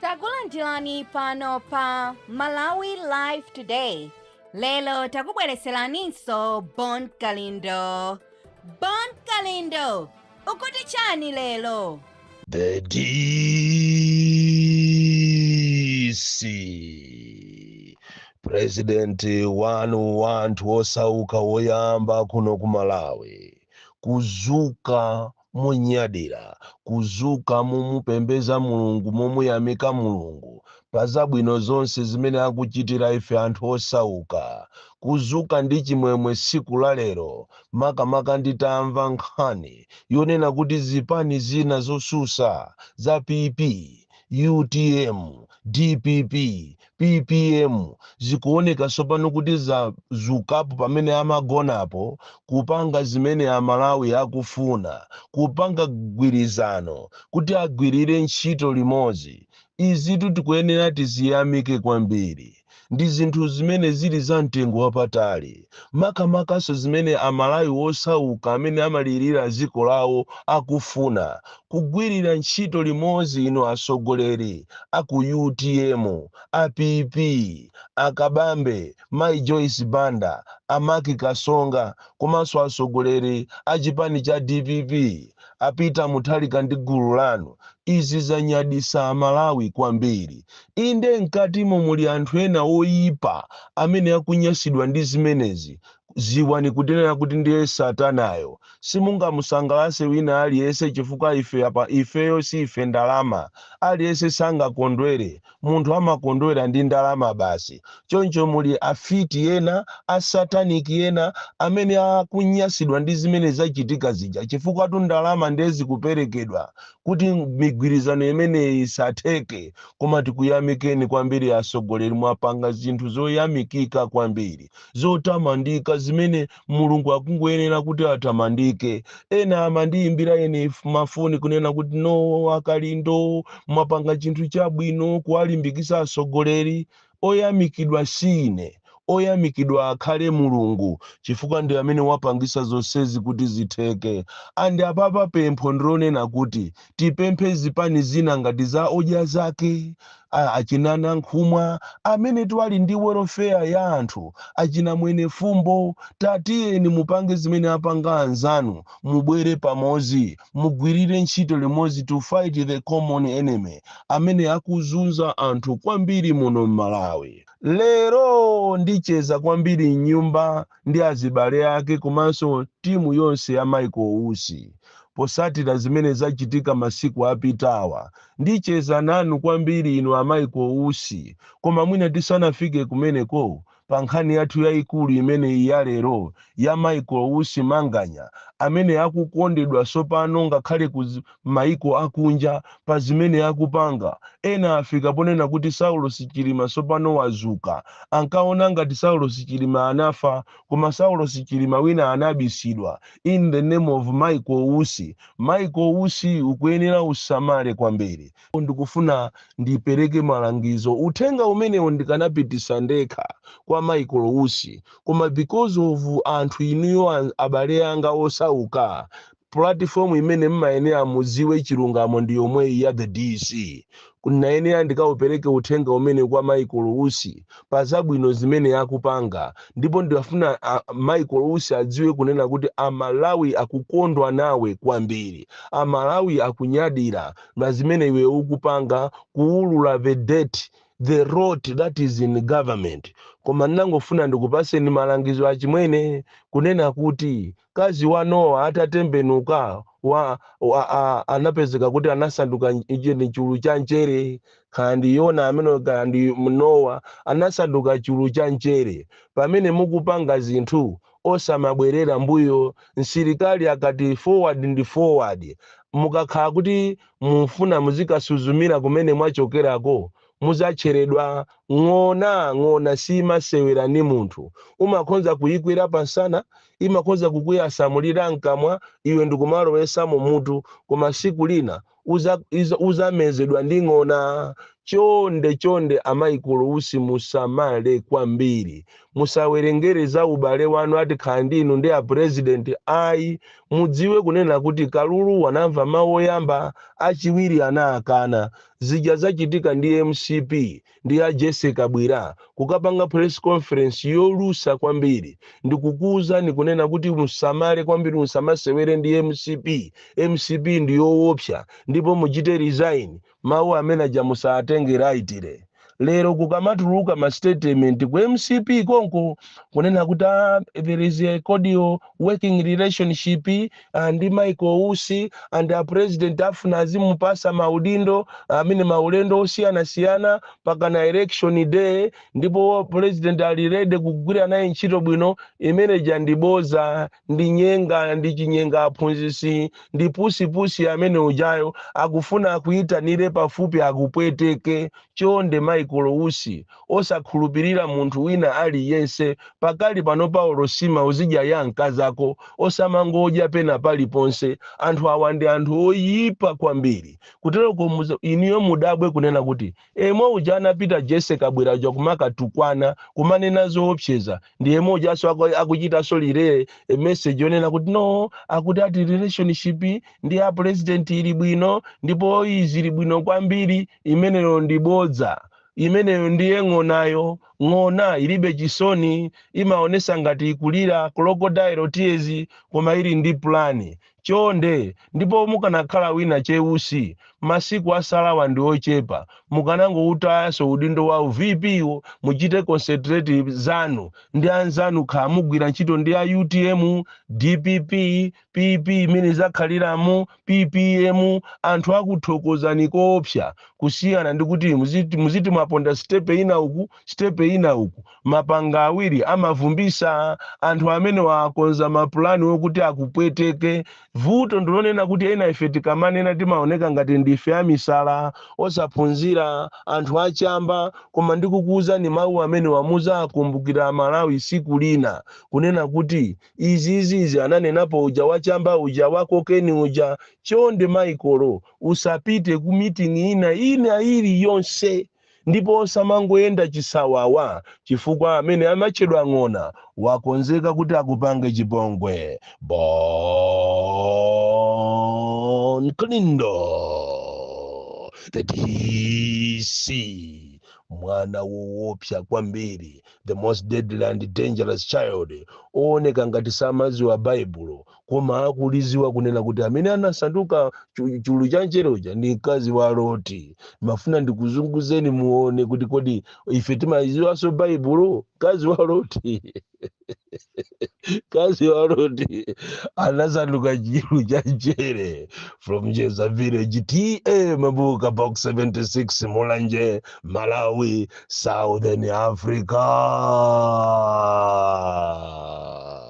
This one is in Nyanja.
Takulandirani pano pa Malawi Live Today. Lero takubwereseraninso Bon Kalindo. Bon Kalindo, ukuti chani lero? The DC President wanu wanthu osauka woyamba kuno ku Malawi kuzuka monyadira, kuzuka mumupembeza Mulungu, momuyamika Mulungu pa zabwino zonse zimene akuchitira ife anthu osauka, kuzuka ndi chimwemwe tsiku la lero, makamaka nditamva nkhani yonena kuti zipani zina zosusa za PP, UTM, DPP, PPM zikuoneka tsopano kuti zazukapo pamene amagonapo, kupanga zimene Amalawi akufuna, kupanga mgwirizano kuti agwirire ntchito limodzi. Izitu tikuyenera tiziyamike kwambiri. Ndi zinthu zimene zili za mtengo wapatali, makamakaso zimene Amalawi osauka amene amalirira dziko lawo akufuna, kugwirira ntchito limodzi. Inu atsogoleri aku UTM, a PP, Akabambe, Mai Joyce Banda, Amaki Kasonga, komanso atsogoleri a chipani cha DPP, a Peter Mutharika ndi gulu lanu, izi zanyadisa Amalawi kwambiri. Inde, mkatimo muli anthu ena oyipa amene akunyasidwa ndi zimenezi. Ziwani kunena kuti ndiye satanayo. Simungamusangalase wina aliyense, chifukwa ife apa ifeyo si ife ndalama. Aliyense sangakondwere. Munthu amakondwera ndi ndalama basi. Choncho muli afiti ena, asataniki ena amene akunyasidwa ndi zimene zachitika zija, chifukwa tu ndalama ndiye zikuperekedwa kuti migwirizano imeneyi isatheke. Koma tikuyamikeni kwambiri atsogoleri, mwapanga zinthu zoyamikika kwambiri, zotamandika, zimene Mulungu akungoyenera kuti atamandike. Ena amandiyimbira ine mafoni kunena kuti, "No, Akalindo, mwapanga chinthu chabwino kuwalimbikisa atsogoleri." Oyamikidwa si ine, oyamikidwa akhale Mulungu, chifukwa ndi amene wapangisa zonsezi kuti zitheke. And apapa pempho ndilonena kuti tipemphe zipani zina ngati za Odya Zake, achinana Nkhumwa amene twali ndi welfare ya anthu, achina Mwene Fumbo, tatiyeni mupange zimene apanga anzanu, mubwere pamodzi, mugwirire ntchito limodzi to fight the common enemy amene akuzunza anthu kwambiri muno m'Malawi. Lero ndicheza kwambiri mnyumba ndi azibale ake komanso timu yonse ya Michael Usi posatira zimene zachitika masiku apitawa. Ndicheza nanu kwambiri inu a Michael Usi, koma mwina tisanafike kumeneko, pa nkhani yathu yayikulu imeneyi ya lero ya Michael Usi Manganya amene akukondedwa tsopano ngakhale ku maiko akunja pa zimene akupanga. Ena afika ponena kuti Saulos Chilima tsopano wazuka. Ankaona ngati Saulos Chilima anafa, koma Saulos Chilima wina anabisidwa in the name of Michael Usi. Michael Usi, ukuyenera usamale kwambiri. Ndikufuna ndipereke malangizo. Uthenga umenewo ndikanapitisa ndekha kwa Michael Usi, koma because of anthu inuyo, abale anga osauka, platform imene mmayenera muziwe chilungamo ndi yomweyi ya The DC. Kunayenera ndikaupereke uthenga umene kwa Michael Usi pa zabwino zimene akupanga, ndipo ndikafuna Michael Usi adziwe kunena kuti Amalawi akukondwa nawe kwambiri, Amalawi akunyadira na zimene iwe ukupanga, kuulula the dirt, the rot that is in government. Koma ndinangofuna ndikupaseni malangizo achimwene, kunena kuti kazi wa Nowa atatembenuka anapezeka kuti anasanduka ndi chulu cha mchere. Kandi Yona amene kandi Nowa anasanduka chulu cha mchere. Pamene mukupanga zinthu, osamabwerera mbuyo. Msilikali akati forward ndi forward. Mukakhala kuti mufuna muzikasuzumira kumene mwachokerako, muzacheredwa. Ng'ona, ng'ona simasewera ni munthu. Umakhonza kuyikwira pansana, imakhonza kukuyasamulira mkamwa, iwe ndikumalowesamo mutu, koma siku lina uzamezedwa ndi ng'ona. Chonde chonde, a Michael Usi, musamale kwambiri, musawerengere za ubale wanu ati khala ndinu ndi a president, ayi. Mudziwe kunena kuti kalulu wanamva mawu oyamba, achiwiri anaakana. Zija zachitika ndi MCP ndi a Jesse Kabwira kukapanga press conference yolusa kwambiri. Ndikukuwuzani kunena kuti musamale kwambiri, musamasewere ndi MCP. MCP ndi yoopsa, ndipo muchite resign. Mawu amene aja musatenge lightly. Lero kukamatuluka ma statement ku MCP konko kunena kuti there is a cordial working relationship ndi Michael Usi and a president afuna azimupasa maudindo amene maulendo osiyanasiyana pakana election day, ndipo president ali ready kugwira naye ntchito bwino. Imeneja ndi boza, ndi nyenga, ndi chinyenga aphunzisi, ndi pusipusi amene ujayo akufuna akuyitanire pafupi akupweteke. Chonde Michael Usi, osakhulupirira munthu wina aliyense. Pakali pano paulo sima uzidya ya mkazako, osamangodya pena paliponse. Anthu awa ndi anthu oyipa kwambiri. Kuteroko iniyo mudabwe kunena kuti emwe uja anapita Jesse Kabwira uja kumakatukwana, kumanena zoopseza, ndi emwe ujaso akuchitanso relay message yonena kuti no, akuti ati relationship ndi a president ili bwino ndipo izi ili bwino kwambiri. Imeneyo ndi bodza, imeneyo ndiye ng'onayo. Ng'ona ilibe chisoni, imaonesa ngati ikulira crocodile tears, koma ili ndi plan. Chonde, ndipo mukanakhala wina cheusi, masiku asalawa ndi ochepa, mukanangoutayanso udindo wa VP wo, muchite concentrate zanu ndi anzanu, kha mugwira ntchito ndi a UTM, DPP, PP imene zakhaliramo, PPM, anthu akuthokozani koopsa, kusiyana ndi kuti muziti mwaponda step ina uku, step ina uku. Mapanga awiri amavumbisa. Anthu amene wakonza mapulani okuti akupweteke. Vuto ndilonena kuti ena ife tikamanena timaoneka ngati ndife amisala, osaphunzira, anthu achamba, koma ndikukuwuzani mawu amene wamuza akumbukira Malawi siku lina kunena kuti izizizi ananenapo uja wachamba uja wakokeni uja. Chonde Michael, usapite ku meeting ina ina iliyonse, ndipo osamangoyenda chisawawa, chifukwa amene amatchedwa ng'ona wakonzeka kuti akupange chipongwe. Bon Kalindo, the DC, mwana woopsa kwambiri, the most deadly and dangerous child, ooneka ngati samaziwa Baibulo koma akuliziwa kunena kuti amene anasanduka chulu cha ncherocha ndi mkazi wa Loti. Mafuna ndikuzunguzeni muone kuti kodi ife timaziwanso Baibulo. Mkazi wa Loti, mkazi wa Loti anasanduka chulu cha nchere. From Jeza Village, TA Mabuka, Box 76, Mulanje, Malawi, Southern Africa.